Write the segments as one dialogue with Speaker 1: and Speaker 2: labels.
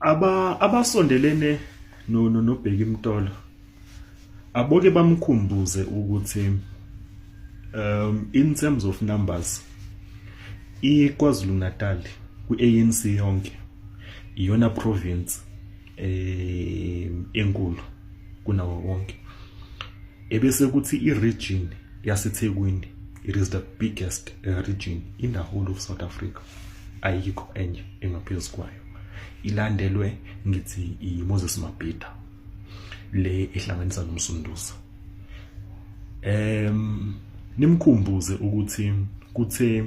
Speaker 1: Abasondelene no noBheki Mtolo aboke bamkhumbuze ukuthi in terms of numbers, iKwaZulu Natal kwi-ANC yonke iyona province enkulu kunawo wonke, ebese kuthi i-region yaseThekwini, it is the biggest region in the whole of South Africa. Ayikho enye engaphezu kwayo. Ilandelwe, ngithi, iMoses Mabhida le ehlanganisa noMsunduza. Nimkhumbuze ukuthi kuthe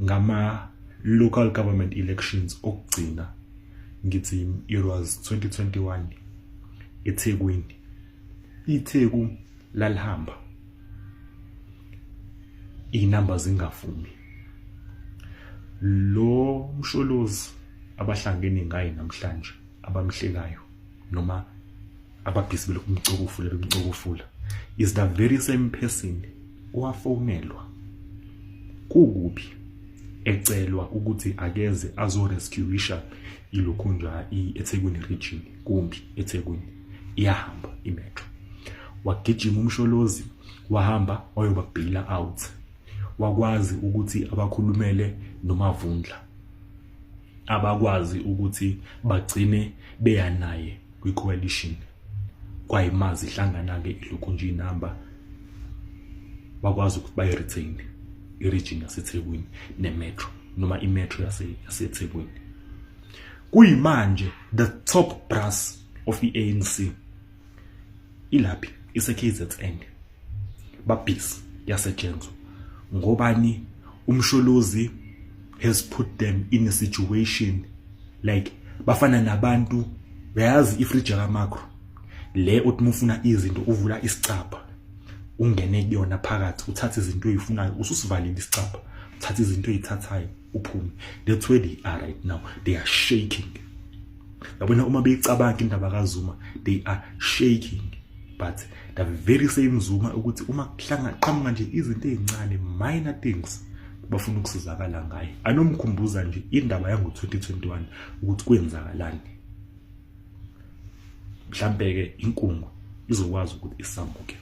Speaker 1: ngama local government elections okugcina, ngithi it was 2021, eThekwini, iTheku lalihamba inamba zingavumi. Lo Msholozi abahlangene ngaye namhlanje, abamhlekayo noma ababhizi belokhu umcokofula, bemcokofula, is the very same person owafonelwa kukubi ecelwa ukuthi akeze azorescueisha ilokhunja eThekwini region. Kumbi eThekwini, iyahamba imetro. Wagijima uMsholozi, wahamba wayoba-baila out, wakwazi ukuthi abakhulumele noMavundla, abakwazi ukuthi bagcine beya naye kwi-coalition. Kwayimazi ihlangana-ke ilokhu nje inamba, bakwazi ukuthi bayi-retain i-region yaseThekwini ne-metro, noma i-metro yaseThekwini. Kuyimanje the top brass of i-ANC ilaphi? Ise-KZN, babhizi, yasetshenzwa ngobani? UMsholozi has put them in a situation like bafana nabantu, uyazi, ifridge kaMakro le, uthi mufuna izinto uvula isicabha, ungene kuyona phakathi, uthathe izinto oyifunayo, ususivalile isicabha, uthathe izinto oyithathayo, uphume. That's where they are right now. They are shaking. Yabona, uma beyicabanga indaba kaZuma, they are shaking. But the very same Zuma ukuthi uma kuhlanga qhamuka nje izinto ezincane, minor things, bafuna ukusizakala ngaye. Anomkhumbuza nje indaba yango-2021 ukuthi kwenzakalani. Mhlambe ke inkungu izokwazi ukuthi isambuke.